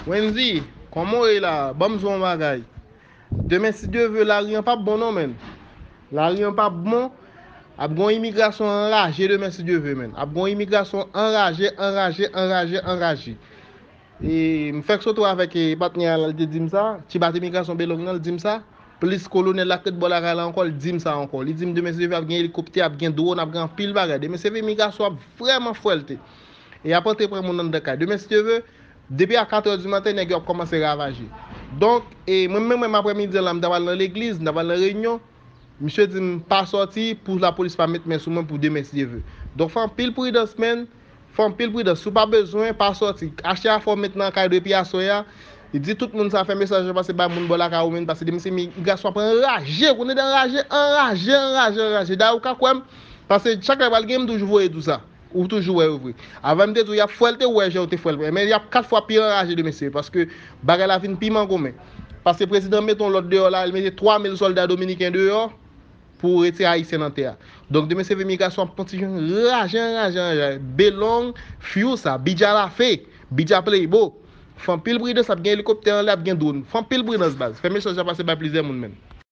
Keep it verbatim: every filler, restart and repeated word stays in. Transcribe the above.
Wendy, kòman w ye la? Ban m di w yon bagay. Demen, si Dye vle, lari an p ap bon non, menn. Lari an p ap bon. Ap gen yon imigrasyon anraje demen, si Dye vle, menn. Ap gen yon imigrasyon anraje, anraje, anraje, anraje. E m fèk sot avèk, e, patnè a la, l te di m sa. Ti bat imigrasyon Belong nan, l di m sa. Plis kolonèl la k ret bò lakay la ankò, l di m sa ankò. Li di m demen, si Dye vle, ap gen elikoptè, ap gen dwòn, ap gen anpil bagay. Demen, si Dye vle, imigrasyon ap vrèman fwèlte. E y ap antre pran moun anndan kay. Demen, si Dye vle, depi a kat è di maten, nèg yo ap kòmanse ravaje. Donk, e mwen menm, menm aprèmidi an la, m ta pral nan legliz, m ta pral nan reyinyon. Misye di m pa sòti pou lapolis pa met men sou mwen pou demen, si Dye vle. Donk, fè anpil pridans, menn. Fè anpil pridans. Si w pa bezwen, pa sòti. Achte afè w met nan kay depi aswè a. E di tout moun sa, fè mesaj la pase bay moun bò lakay ou menm, pase demen, si imigrasyon ap anraje, konnen de anraje, anraje, anraje, anraje. Dayè, ou ka kwè m, pase chak lè pral gen, m toujou voye tou sa. Ou toujou wè yo vre. Avan m te di w y ap fwèlte, ou wè jan yo te fwèlte. Men y ap kat fwa pi anraje demen, si Dye vle, paske bagay la vin pi mangonmen. Paske prezidan mete yon lòd deyò la, li mete twa mil sòlda dominiken deyò pou retire Ayisyen nan tè a. Donk, demen, si Dye vle, imigrasyon ap kontinye anraje, anraje, anraje. Belong, Fiusa, Bidja Lafe, Bidja Playbo. Fè anpil pridans, ap gen elikoptè anlè, ap gen dwòn. Fè anpil pridans, baz. Fè mesaj la pase bay plizyè moun, menn.